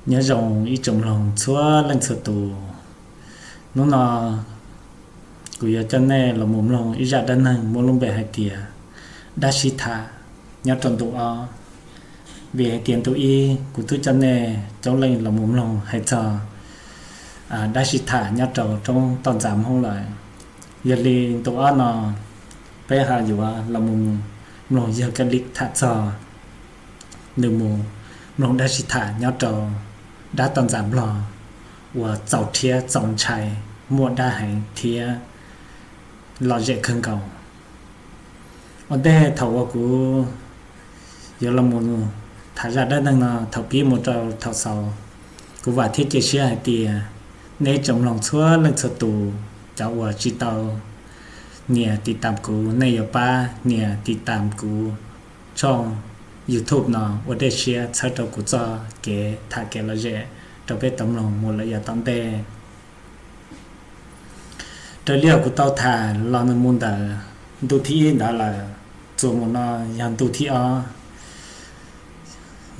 Nyob zoo ib tsoom mloog txhua leej txhua tus. Hnub no kuv yuav coj nej los mus mloog ib zaj dab neeg muaj lub npe hais tias dab sib tham nyob rau ntu ob. Vim hais tias ntu ib kuv twb coj nej coob leej los mus mloog hais txog dab sib tham nyob rau roob toj ntxas Hmoob lawm. Yog li ntu ob no peb ho yuav los mus mloog yawg Kab Lis tham txog nws mus mloog dab sib tham nyob rau dab toj ntxas Nplog uas txaus rhiab txaus ntshai, muaj dab heev thiab lom zem kawg nkaus. Ua ntej thaum uas kuv yuav los mus tham zaj dab neeg no thaum pib mus rau thaum xaus, kuv vam thiab cia siab hais tias nej tsoom mloog txhua leej txhua tus, cov uas tsis tau nias tiv tam kuv, nej yuav pab nias tiv tam kuv tshooj YouTube no ua dej siab txhawb rau kuv txoj kev tham kev lom zem rau peb tau mloog mus lawm yav tom ntej. Raws li uas kuv tau tham los nws mus ntawm ntu thib ib ntawd lawm, txuas mus no yog ntu thib ob.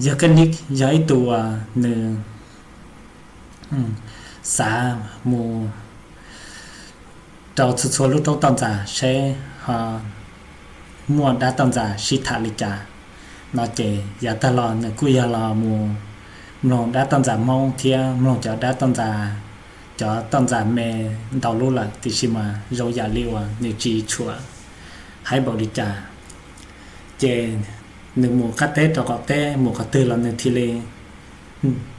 Yawg Kab Lis yog ib tug uas nws xav mus rau txhua txhua lub roob toj ntxas seb ho muaj dab toj ntxas sib tham li cas no ces yav tag los nws kuj yog los mus mloog dab toj ntxas Hmoob thiab mloog cov dab toj ntxas, cov toj ntxas me ntau lub lawm, tiam sis mas zoo yam li uas nws tsis tshua haib npaum li cas. Ces nws mus qab teb rau qaum teb, mus qhov twg los nws thiaj li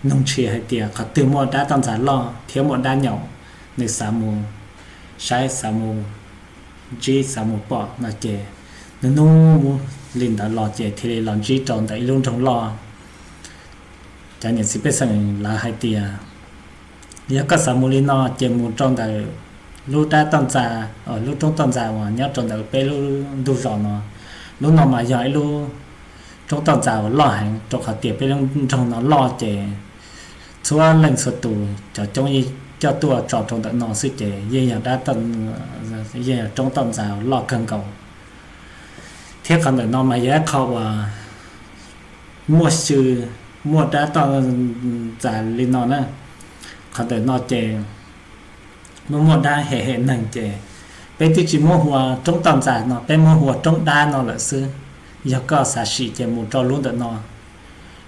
nug ntshis hais tias qhov twg muaj dab toj ntxas loj thiab muaj dab nyaum, nws xav mus saib, xav mus ntsib, xav mus pom no ces nws nug li ntawd los ces thiaj li los ntsib rau ntawm ib lub nroog loj. Cov niam txiv pej xeem lawv hais tias yog koj xav mus li no ces mus rau ntawm lub dab toj ntxas, lub roob toj ntxas uas nyob rau ntawm peb lub ntug zos no. Lub no mas yog ib lub roob toj ntxas uas loj heev, rau qhov tias peb lub nroog no loj ces txhua leej txhua tus cov coob yeej coj tuaj tso rau ntawm no xwb ces yeej yog dab, yeej yog roob toj ntxas loj kawg nkaus. Thiab qhov ntawm no mas yog ib qho uas muaj xyw, muaj dab toj ntxas li no na. Qhov ntawm no ces muaj, muaj dab hem hem neeg ces peb twb tsis muab hu ua roob toj ntxas no, peb muab hu ua roob dab no lawm xwb. Yog koj xav sim ces mus rau lub ntawm no.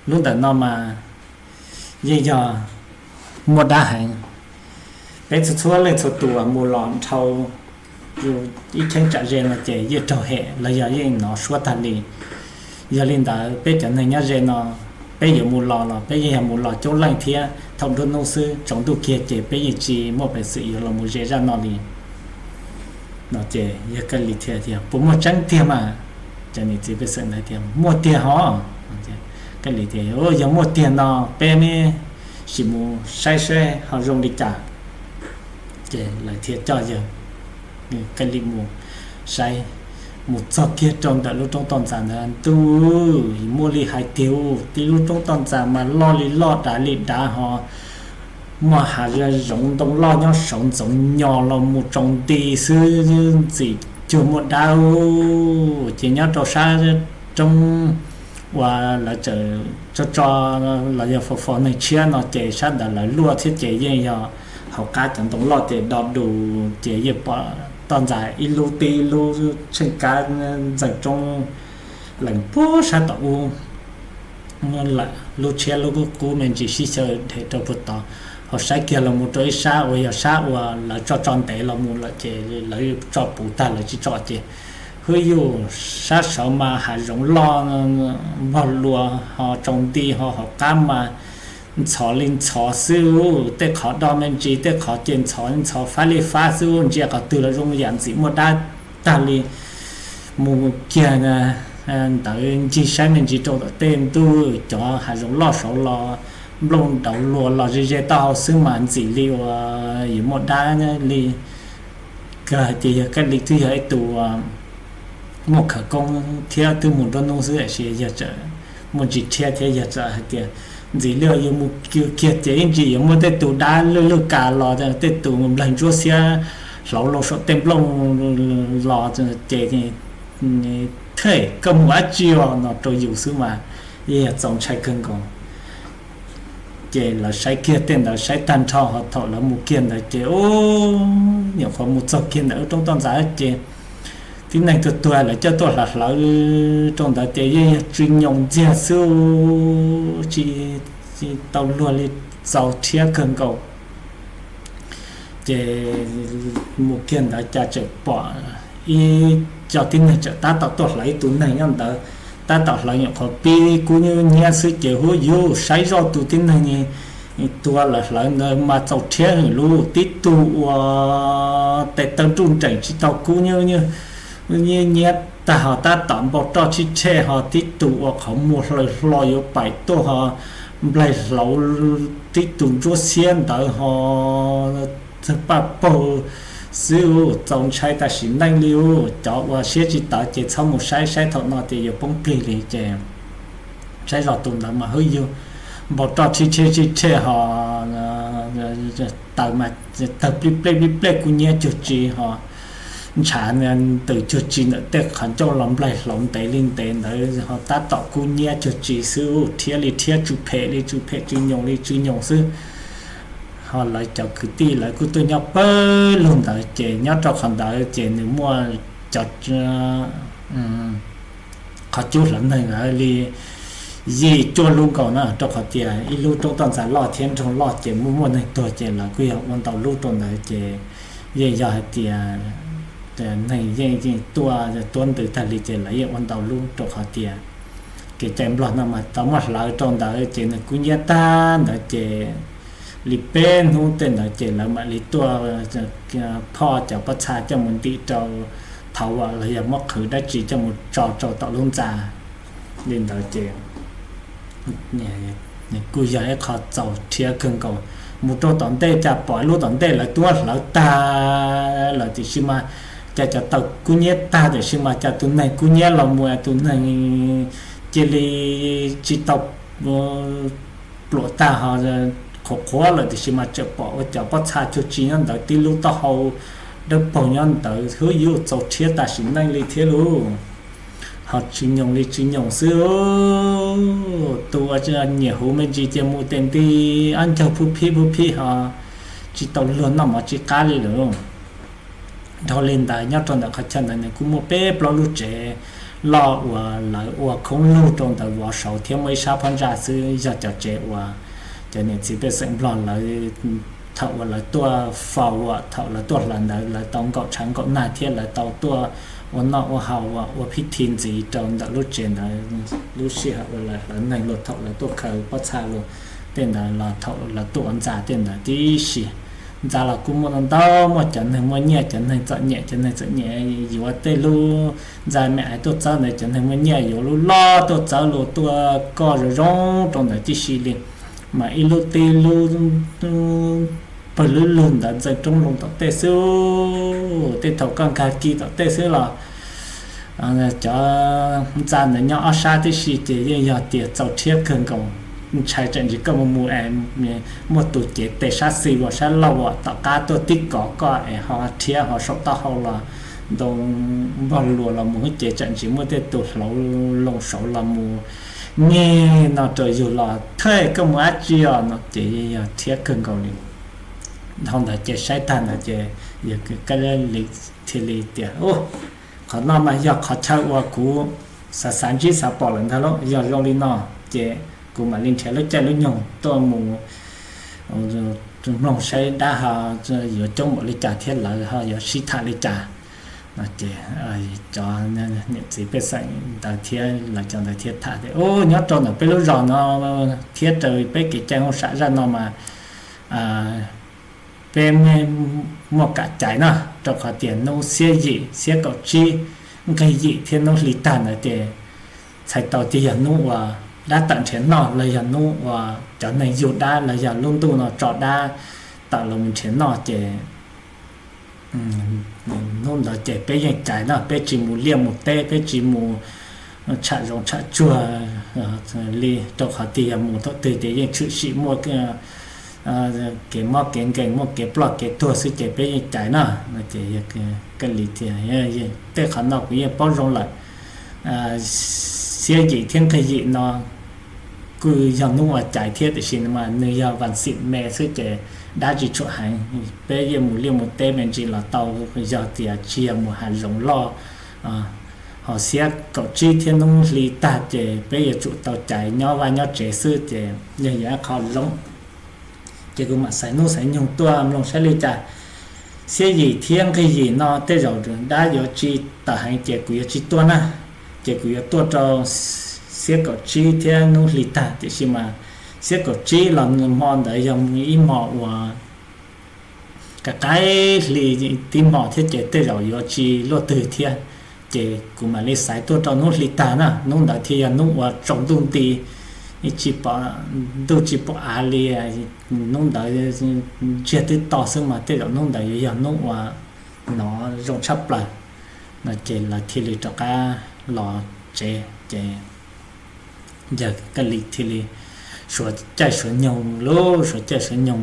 Lub ntawm no mas yeej yog muaj dab heev. Peb txhua txhua leej txhua tus uas mus los dhau ib cheeb tsam ze no ces yeej raug hem los yog yeej hnov suab tag li. Yog li ntawd peb cov neeg nyob ze no, peb yuav mus los los peb yeej yog mus los coob leej thiab thaum nruab hnub xwb, tsaus ntuj kiag ces peb yeej tsis muaj peev xwm yuav los mus ze zaj no li. No ces yawg Kab Lis thiaj tias, puas muaj tseeb tiag mas? Cov niam txiv pej xeem ntawd tias, muaj tiag hos. Kab Lis tias, yog muaj tiag no peb sim mus saib saib ho zoo li cas. Ces lawv thiaj coj yawg Kab Lis mus saib, mus txog kiag rau ntawm lub roob toj ntxas ntawd, ntuj, muaj li hais tiag, tib lub roob toj ntxas mas loj li loj, dav li dav ho muaj hav zoov ntoo loj nyob saud ntxoov nyos los mus tsaus nti xwb, ntxim cuag muaj dab. Ces nyob rau sab roob uas lawv tso tso los yog fo fo neeg tshiab no ces sab ntawd lawv luaj thiab ces yeej yog hauv qab cov ntoo loj ces do dus ces yeej pom toj ntxas ib lub tib lub tsheej kab ntxees roob lees puag sab tom ub lawm, lub tshiab lub qub me ntsis sib xyaw dhev rau puag tod. Ho saib kiag los mus rau ib sab uas yog sab uas lawv tso tso ntev los mus lawm ces lawv tso puv tag lawv tsis tso ces, hwb yuj, sab saud mas hav zoov loj npog lua ho tsaus nti ho hauv qab mas ntxhov li ntxhov xwb, tej qhov do me ntsis tej qhov ces ntxhov ntxhov fab li fab xwb, ntsia qhov twg los zoo yam ntxim muaj dab tag li. Mus kiag ntawd ncig saib me ntsis rau tom tej, ntuj, cov hav zoov loj saud los nplooj ntaus luas los ze ze taub hau xwb mas ntxim li uas yuav muaj dab li. Kawg hais tias yawg Kab Lis twb yog ib tug muaj khawv koob thiab twb mus nruab hnub xwb, tiam sis yawg txawm muaj ntsis rhiab thiab yawg txawm hais tias ntxim li uas yus mus kiag ces ib ntsis yuav muaj tej tus dab lwj lwj kas los, tej tus nplaig ntsuab xiab hlauv loo saum tej nplooj los ces, thej, koj mus dab tsi os no rau yus xwb mas yeej yog txaus ntshai kawg nkaus. Ces lawv saib kiag tej ntawd saib tag nrho ho thaum lawv mus kiag ntawd ces ub, nyuam qhuav mus txog kiag ntawm lub roob toj ntxas ces tib neeg tuag tuag lawv coj tuaj hlawv hlawv rau ntawd ces yeej yog tsw nyoos ntxiag xwb, tsis tau luag li, txaus rhiab kawg nkaus. Ces mus kiag ntawd cas tseem pom ib co tib neeg tseem tab tom tuaj hlawv ib tug neeg nyob ntawd, tab tom hlawv nyuam qhuav pib kub nyuab nyiab xwb ces huab yuj saib zoj tus tib neeg tua lawv hlawv ntawd mas txaus rhiab heev lub, tib tug uas tes taw nruj nreem tsis tau kub nyuab nyiab tag ho tab tom npau roj tshib tshej ho tib tug uas qhov muag hlaws hlo yuav pais tuaj ho nplaig hlauv tib tug ntsuab xiab ntawd ho paj paug xwb, txaus ntshai tam sim neej li ub. Cov uas siab tsis tawv ces txhob mus saib, saib thaum no ces yuav poob plig li ces saib zoj tus ntawd mas huab yuj npau roj tshib tshej tshib tshej ho taws mas tawg plij plej plij plej kub nyiab cuag tsi ho ntshav ntws cuag tsi ntawm tej qhov ncauj los nplaig hlauv ntev li ntev ntawd ho tab tom kub nyiab cuag tsi xwb, rhiab li rhiab tsw phem li tsw phem tsw nyoos li tsw nyoos xwb. Ho lawv cov kwv tij lawv kuj tuaj nyob pawg lug ntawd ces nyob rau qhov ntawd ces nws muaj cov qhov cub hlawv neeg ntawd li yim cuaj lub nkaus na, rau qhov tias ib lub roob toj ntxas loj thiab nroog loj ces muaj muaj neeg tuag ces lawv kuj yog ua ntau lub rau ntawd ces yeej yog hais tias neeg yeej yeej tuaj tuab ntws tag li ces lawv yeej ua ntau lub rau qhov tias kev cai Nplog no mas tau muab hlawv rau ntawd ces nws kub nyiab tag ntawd ces li peb hnub tej ntawd ces lawv mam li tuaj phoj cov pob txha coj mus ntim rau thaum uas los yog muab qhwv dab tsi coj mus tso rau tom lub ntxa li ntawd ces kuj yog ib qho txaus rhiab kawg nkaus. Mus rau tom ntej cas pom ib lub tom ntej lawv tuab hlawv tag lawm tiam sis mas cas cov taws kub nyiab tag tiam sis mas cas tus neeg kub nyiab los mus tus neeg cia li tsis tau pluam tag ho qhuav qhuav lawm tiam sis mas tseem pom ua cov pob txha cuag tsi nyob ntawd tib lub taub hau dawb paug nyob ntawd, huab yuj txaus rhiab tam sim neej li thiab lauj. Ho tsw nyoos li tsw nyoos xwb. Tus uas nyiam huv me ntsis ces mus tes nti ob ncaug pub phib pub phib ho tsis tau luag noj mov tsib qab li lawm. Dhau li ntawd nyob rau ntawm qhov chaw ntawd nws kuj muaj peb plaub lub tsev loj uas lawv ua khoob lug rau ntawd vov saud thiab muaj ib sab phab ntsa xwb yog cov tsev uas cov niam txiv pej xeem Nplog lawv thaum uas lawv tuaj faus, thaum lawv tuaj hlawv ntawd lawv tau nkaum tshav nkaum nag thiab lawv tau tuaj ua noj ua haus ua phib thi ntxiv rau ntawm lub tsev ntawd. Lub sij hawm uas lawv hlawv neeg los thaum lawv tuaj khaws pob txha los tej ntawd los thaum lawv tuaj ua ntxa tej ntawd tib si. Ntxa los kuj muaj ntau, muaj cov neeg muaj nyiaj, cov neeg txom nyem, cov neeg txom nyem yuav tej lub ntxa me aiv tuaj txawb ntawd cov neeg muaj nyiaj yuav lub loj tuaj txawb los tuaj koj zoo zoo rau ntawd tib si li. Mas ib lub tib lub pawg lub lug ntawd ntxeev roob loo tom tej xwb, tej thaum koj nkag kiag tom tej xwb los cov ntxa ntawd nyob ob sab tib si ces yeej yog tias txaus rhiab kawg nkaus. Ntshai tsam ntsis koj mus mus es muaj tus cev tes sab xis uas sab laug uas tom qab tuaj tib kov koj es ho rhiab ho saum taub hau los ntoo npog luas los mus ces tsam ntsis muaj tej tus hlauv loo saud los mus nyeg no rau yus los thawj koj mus dab tsi os no ces yeej yog rhiab kawg nkaus li. Dhau ntawd ces saib tag ntawd ces yog kab li thiaj li tias, qhov no mas yog qhov chaw uas kuv xav xav ntsib xav pom lawm ntag lauj. Yog zoo li no ces kuv mam li nrhiav lub caij lub nyoog tuaj mus mloog saib dab ho yuav coob npaum li cas thiab lawv ho yuav sib tham li cas. No ces cov niam txiv pej xeem ntawd thiab lawv cov ntawd thiaj tham tias, ub, nyob rau ntawm peb lub zos no thiab raws peb kev cai hauj sam zaj no mas peb muaj kam caiv no, rau qhov tias hnub xiab yim, xiab kaum tsib, nqig yim thiab hnub hli tag ntawd ces txhais tau tias yog hnub uas dab tawm nrhiav noj los yog hnub uas cov neeg yug dab los yog lub ntuj no tso dab tawm los nrhiav noj ces hnub ntawd ces peb yeej caiv no, peb tsis mus liaj mus teb, peb tsis mus tsham zoov tsham tsuag li, rau qhov tias yog mus thaum twg ces yeej tshwm sim muaj kev mob kev nkeeg, muaj kev ploj kev tuag xwb ces peb yeej caiv no. No ces yog kawg li tias tej qhov no kuv yeej paub zoo lawm. Xiab yim thiab nqig yim no kuj yog hnub uas caiv thiab tiam sis mas nws yog vas xim me xwb ces dab tsis tshua heev. Peb yeej mus liaj mus teb me ntsis los tau, yog tias tsis yog mus hav zoov loj. Ho xiab kaum tsib thiab hnub hli tag ces peb yuav tsum tau caiv nyob vaj nyob tsev xwb ces yog yam qho zoo. Ces kuv mam xaiv hnub xaiv nyoog tuaj mloog saib li cas. Xiab yim thiab nqig yim no tej zaum dab yuav tsis tawm heev ces kuv yuav tsis tuaj na, ces kuv yuav tuaj rau xiab kaum tsib thiab hnub hli tag tiam sis mas xiab kaum tsib los hmo ntawd yog ib hmo uas ka qaib hli tib hmo thiab ces tej zaum yuav tsis luaj twg thiab. Ces kuv mam li xaiv tuaj rau hnub hli tag na, hnub ntawd thiaj yog hnub uas tsaus ntuj nti, tsis pom ntuj tsis pom av li. Hnub ntawd ntsiag twb to xwb mas tej zaum hnub ntawd yuav yog hnub uas hnov zoo tshaj plaws no ces lawv thiaj li rov qab los tsev ces yawg Kab Lis thiaj li suav caij suav nyoog lub suav caij suav nyoog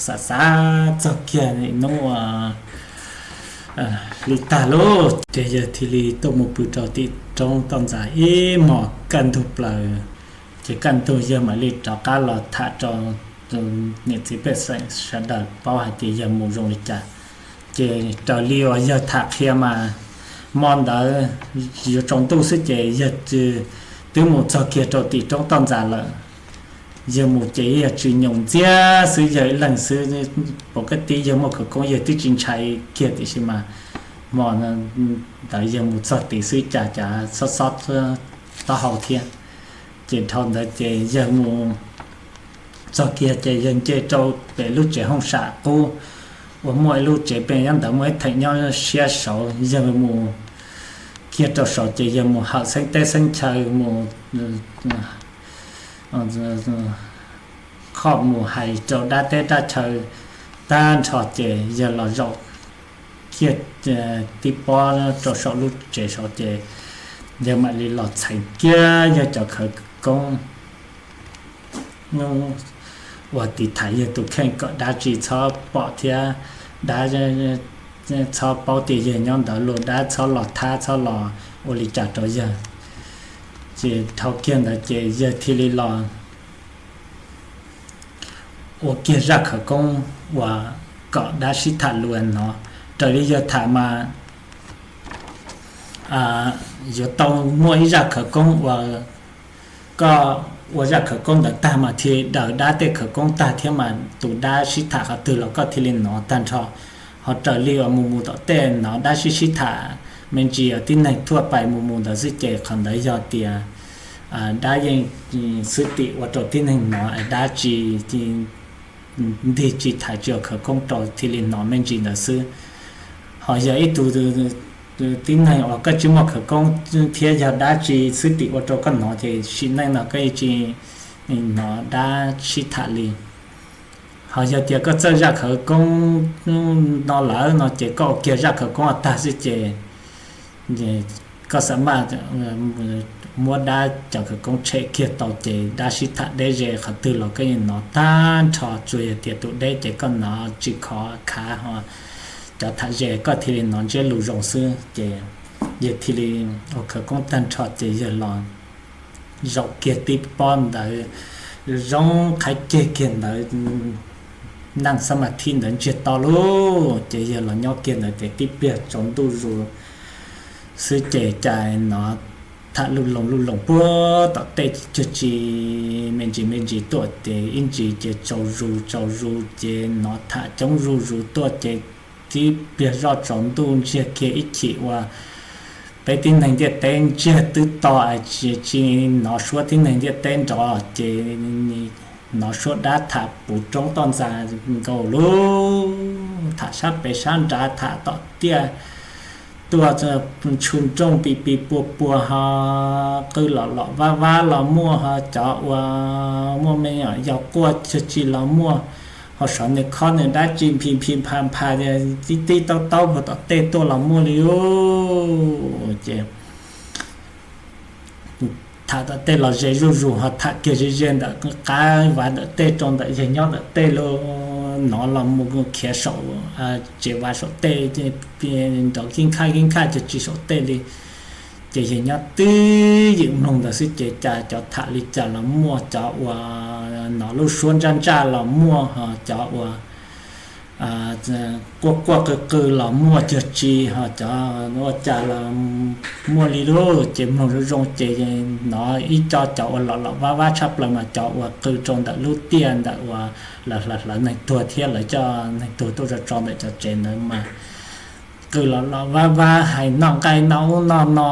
xav xav txog kiag hnub hli tag lub ces yawg thiaj li tuaj mus pw rau tim roob toj ntxas ib hmos kaj ntug plaws. Ces kaj ntug yawg mam li rov qab los tham rau niam txiv pej xeem sawv daws paub hais tias yawg mus zoo li cas. Ces raws li uas yawg tham qhia mas hmo ntawd yuav tsaus ntuj xwb ces yawg twb mus txog kiag rau tim roob toj ntxas lawm. Yawg mus ces yog tsis nyoos ntxiab xwb, yawg ib leeg xwb. Pom kaj tib yawg muaj khawv koob yawg twb tsis ntshai kiag tiam sis mas hmo ntawd yawg mus txog tid xwb cas cas xob xob taub hau thiab. Ces dhau ntawd ces yawg mus txog kiag ces yawg nce rau pem lub tsev hooj sam qub uas muaj ib lub tsev pem nyob ntawd muaj ib theem nyob siab saud, yawg mus kiag rau saud ces yawg mus hawm xeeb teb xeeb chaw mus qhov mus hais rau dab teb dab chaw tag nrho ces yawg los zaum kiag tib pob rau saum lub tsev saud ces yawg mam li los txheev kiag yawg cov khawv koob uas tiv thaiv yawg tus kheej kom dab tsi txhob pom thiab dab txhob paub tias yawg nyob ntawd los dab txhob los thab txhob los ua li cas rau yawg. Ces dhau kiag ntawd ces yawg thiaj li los ua kiag zaj khawv koob uas kom dab sib tham lus no. Raws li yawg tham mas yuav tau muaj ib zaj khawv koob uas koj ua zaj khawv koob ntawd tag mas thiaj daws dab tej khawv koob tag thiab mas tus dab sib tham qhov twg los koj thiaj li hnov tag nrho. Ho raws li uas mus mus tom tej hnov dab sib sib tham me ntsis tib neeg thuaj pais mus mus ntawd xwb ces qhov ntawd yog tias dab yeej xwb tim ua rau tib neeg hnov es dab tsis ntig tsis thaiv tsis ua khawv koob rau thiaj li hnov me ntsis ntawd xwb. Ho yog ib tug tib neeg uas koj tsis muaj khawv koob thiab yog dab tsi xwb tim ua rau koj hnov ces sim neej no koj yeej tsis hnov dab sib tham li. Ho yog tias koj txawj zaj khawv koob no lawm no ces koj ua kiag zaj khawv koob tag xwb ces koj xam maj muab dab cov khawv koob tshem kiag tau ces dab sib tham deb ze qhov twg los koj yeej hnov tag nrho, tsuas yog tias tus deb ces koj hnov tsis khov khav ho cov tham ze koj thiaj li hnov ntsiab lus zoo xwb ces yawg thiaj li ua khawv koob tag nrho ces yawg los zaum kiag tib pob ntawd zoo qhaib ceg kiag ntawd, neej xab mas thib ntawd ntsiag to lauj ces yawg los nyob kiag ntawd ces tib pliag tsaus ntuj zus xwb ces cas hnov tham luj loos luj loos puag tom tej cuag tsi me ntsis me ntsis tuaj ces ib ntsis ces tsaus zus tsaus zus ces hnov tham coob zuj zus tuaj ces tib pliag zoj tsaus ntuj ntsiag kiag ib chim uas peb tib neeg ntiaj teb ntsiag twb to es tsis hnov suab tib neeg ntiaj teb nrov ces hnov suab dab tham puv roob toj ntxas nkaus lub tham sab pem sab nrad tham tom tiaj tuaj, tshu nrooj pis pis puas puas ho qw lom lom vab vab los muaj ho cov uas muaj me nyuam yaus quaj cuag tsi los muaj, ho sov nws khob nws dab tsi nphis nphis nphas nphas tib tib taub taub puag tom tej tuaj los muaj li os ces tham tom tej los ze zuj zus ho tham kiag ze ze ntawm qab vaj ntawm tej rau ntawm yawg nyob ntawm tej los hnov los mus khiav saum tsev vaj saum tej nrov kib nkhaj kib nkhaj cuag tsi saum tej li. Ces yawg nyob twj ywm mloog ntawd xwb ces cas cov tham li cas los muaj, cov uas hnov lub suab ntsaj ntsaj los muaj, ho cov uas quaj quaj qw qw los muaj cuag tsi, ho cov ua cas los muaj li lub. Ces mloog zoo zoo ces hnov ib co cov uas lom lom vab vab tshaj plaws mas cov uas qw rau ntawm lub tiaj ntawm uas lawv hlawv hlawv neeg tuag thiab lawv coj neeg tuag tuaj tso tso ntawm cov tsev ntawd mas qw lom lom vab vab hais noj nqaij noj ub noj no.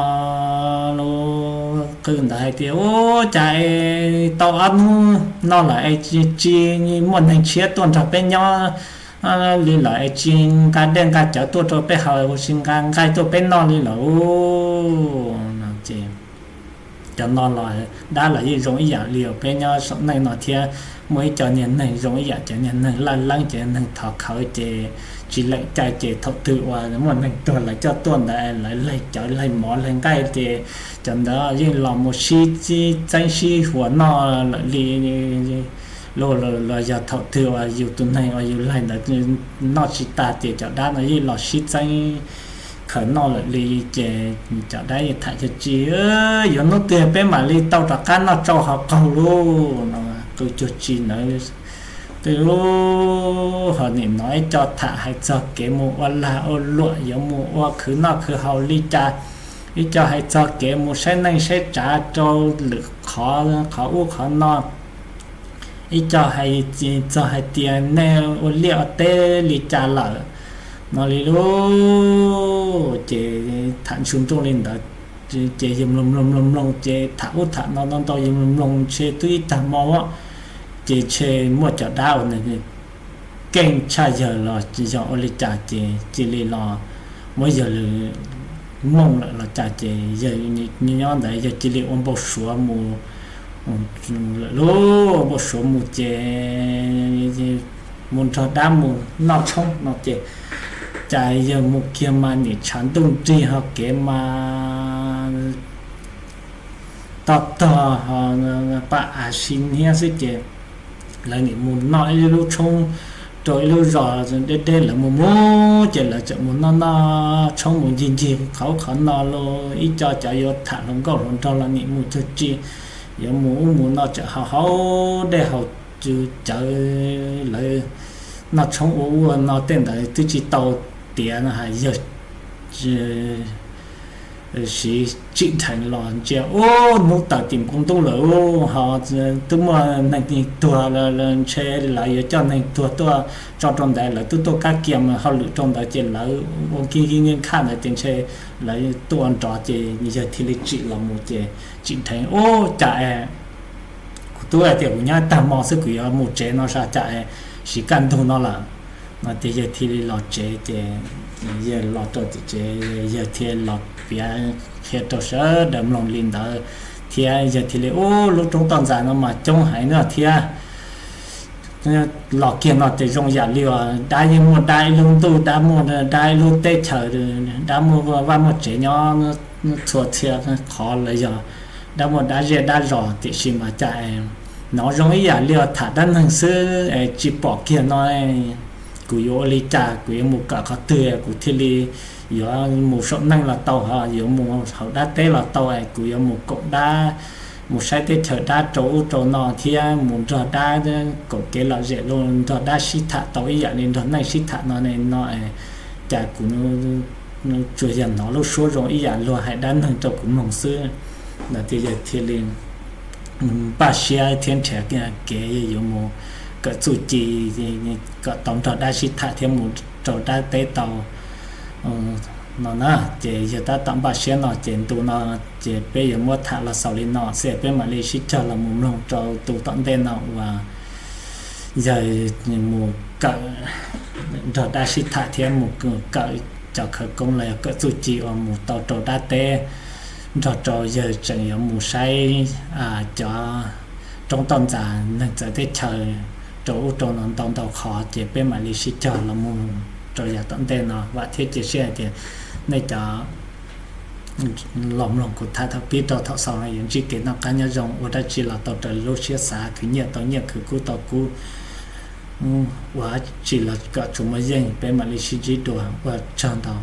Lub qw ntawd hais tias, Ub, cas es tau ob hnub no lawm es tsis muaj neeg tshiab tuaj nrog peb nyob li lawm es tsis nqa dej nqa cawv tuaj rau peb haus, tsis nqa nqaij tuaj peb noj li lawm. Ces cov no los dab los yeej zoo ib yam li peb nyob saum neej no thiab. Muaj ib co niag neeg zoo ib yam cov niag neeg laj leeb, cov neeg thov khawv ces tsis lees cai ces thaum twg uas muaj neeg tuag lawv coj tuaj ntawd lawv laig cawv laig mov laig nqaij ces cov ntawd yeej los mus sib txeeb sib huas noj lawm li. Los yog thaum twg uas yus tus neeg uas yus laig ntawd noj tsis tag ces cov dab no yeej los sib txeeb khaws noj lawm li. Ces cov dab yeej tham tias, Tsis, yuav hnub twg peb mam li tau rov qab noj tsau haus qaug lauj no. Qw cuag tsi ntawd twb ho nim no ib co tham hais txog kev mus ua lag ua luam yuav mus ua khwv noj khwv haus li cas, ib co hais txog kev mus saib neej saib tsav rau lwm qhov, qhov ub qhov no, ib co hais txog hais tias nej ua liaj ua teb li cas lawm no li lauj. Ces tham ntsu ntuj li ntawd ces yawg mloog mloog mloog mloog ces tham ub tham no ntau ntau yawg mloog mloog ntshe twb ib tag hmo ces ntshe muaj cov dab uas nws keej tshaj yawg los yog ua li cas ces cia li los muab yawg lwm mooj lawm los cas ces yawg nyob ntawd yawg cia li ua npau suav mus lawm lauj. Ua npau suav mus ces mus nrog dab mus noj tshoob no ces cas yawg mus kiag mas nim tshav ntuj nrig ho kev mas tog tog paj av si hniab xwb ces lawv nim mus noj ib lub tshoob rau ib lub zos deb deb, lawv mus mus ces lawv txawm mus noj noj tshoob mus ncig ncig qhov ub qhov no los ib co cov yuav tham hluas nkauj hluas nraug los nim mus cuag tsi, yuav mus ub mus no txawm haus haus dej haus cawv, lawv noj tshoob ua ua no tej ntawd twb tsis tau tiav no hais yawg siv tsim dheev los ntsia ub hnub tawm tim npoo ntuj lawm ho twb muaj neeg tuag, ntshe lawv yuav coj neeg tuag tuaj tso rau ntawd, lawv twb tuaj kab kiag mus hauj lwm rau ntawd ces lawv ua kiag kiag nkhaj ntawd ces ntshe lawv tuaj nrov ces yawg thiaj li tsim los mus ces tsim dheev ub cas es kuv twb hais tias kuv nyob tag hmo xwb kuv yuav mus tsev no sas cas es siv kaj ntug no lawm no ces yawg thiaj li los tsev ces yawg los rau tim tsev yawg thiaj los piav qhia rau sawv daws mloog li ntawd thiab yawg thiaj li ub lub roob toj ntxas no mas coob heev no thiab los kiag no ces zoo yam li dab yeej muaj dab ib lub ntuj, dab muaj dab ib lub teb chaws, dab muaj vaj muaj tsev nyob txhua txhia qhov los yog dab muaj dab zej dab zos tiam sis mas cas es hnov zoo ib yam li tham dab neeg xwb es tsis pom kiag no. Kuv yuav ua li cas kuv yuav mus kawm qhov twg kuv thiaj li yuav mus saum neej los tau ho yuav mus hauv dab teb los tau es kuv yuav mus koom dab, mus saib teb chaws dab rau ub rau no thiab mus nrog dab koom kev lom zem los nrog dab sib tham tau ib yam li nrog neeg sib tham no ne no es cas kuv tsuas yog hnov lub suab zoo ib yam luag hais dab neeg rau kuv mloog xwb no ces yawg thiaj li npaj siab thiab nrhiav kev yuav mus kawm txuj ci kom tau nrog dab sib tham thiab mus rau dab teb tau no na. Ces yawg tab tom npaj siab no ces ntu no ces peb yuav muab tham los xaus li no xwb, peb mam li sib cog los mus mloog rau tus tom ntej no uas yawg mus kawm nrog dab sib tham thiab mus kawm cov khawv koob los yog kawm txuj ci uas mus tau rau dab teb nrog rau yawg tseem yuav mus saib cov roob toj ntxas neeg txawv teb chaws rau ub rau no ntau ntau qhov ces peb mam li sib cog los mus rau yav tom ntej no. Vam thiab cia siab hais tias nej cov los mloog kuv tham thaum pib rau thaum xaus no yuav ntsib kev noj qab nyob zoo, ua dab tsi los tau raws lub siab xav, khwv nyiaj tau nyiaj, khwv kub tau kub, ua dab tsi los kom tsuas muaj yeej. Peb mam li sib ntsib dua, ua tsaug ntau.